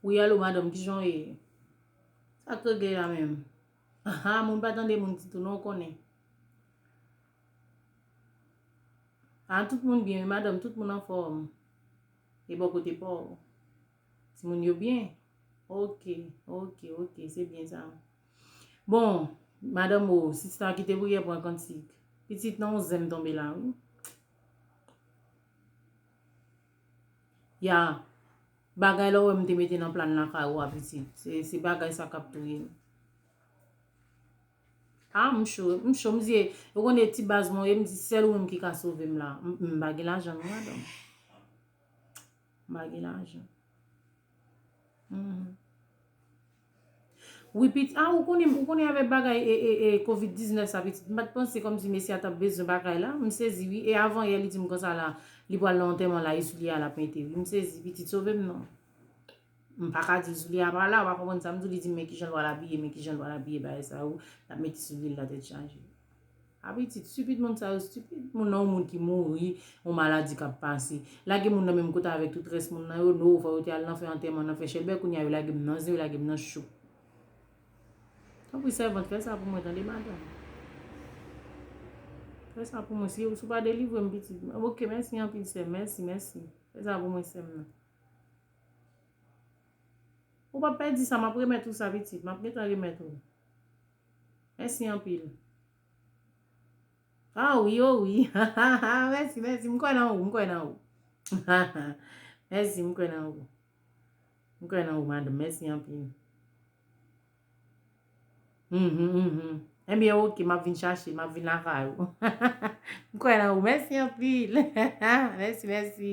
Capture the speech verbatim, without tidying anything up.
Wi, alo, madanm, kijan w ye? Sa k regle la menm? Aha, moun pa tande moun ditou, non, w konnen. Ah, tout moun byen, wi, madanm, tout moun anfòm. E bò kote pa w? Timoun yo byen? Ok, ok, ok, se byen sa. Bon, madanm, o, sista kite priyè pran kantik. Pitit nan yon zen tonbe la, wi. Ya, bagay la w wè m te mete nan plan lakay ou a, pitit. Se, se bagay sa k ap touye m. Ah, m cho, m cho, m di, ou konnen ti baz mwen, e m di, sèl ou menm ki ka sove m la. M, m pa gen lajan, non, madanm. M pa gen lajan. Mhm. Wi, pit, ah, ou konnen, ou konnen avèk bagay e, e, e, kovid diznèf sa, pitit. M pa t panse kòmsi mesye a t ap bezwen bagay la. M sezi, wi. E avan yè, li di m konsa la, li pral nan antèman la, e soulye a l ap mete, wi. M sezi, pitit, sove m non. M pa ka di l soulye a pa la, ou pa konprann sa m di w, li di m, men kijan l pral abiye, men kijan l pral abiye, bagay sa yo, l ap mete soulye l la tèt chaje. A pitit, stupid moun sa yo, stupid. Moun nan, yon moun ki mouri, yon maladi k ap pase. Lage moun nan menm kote avèk tout rès moun nan yo, no, fò yo te al nan fè antèman, nan fè chèlbè, kounye a yo lage m nan zen, yo lage m nan cho. Tanpri, sèvant, fè sa pou mwen, tande, madanm. Fè sa pou mwen, si, si w pa delivre m, pitit. Ok, mèsi anpil, sè m, mèsi, mèsi. Fè sa pou mwen, sè m nan. Ou p ap pèdi sa, m ap remèt ou sa, pitit. M ap gentan remèt ou. Mèsi anpil. Ah wi, o wi. Mèsi, mèsi. M kwè nan ou, m kwè nan ou. Mèsi, m kwè nan ou. M kwè nan ou, madanm. Mèsi anpil. Mhm, mhm. Ebyen, ok, m ap vin chache, m ap vin lakay ou. M kwè nan ou. Mèsi anpil. Mèsi, mèsi.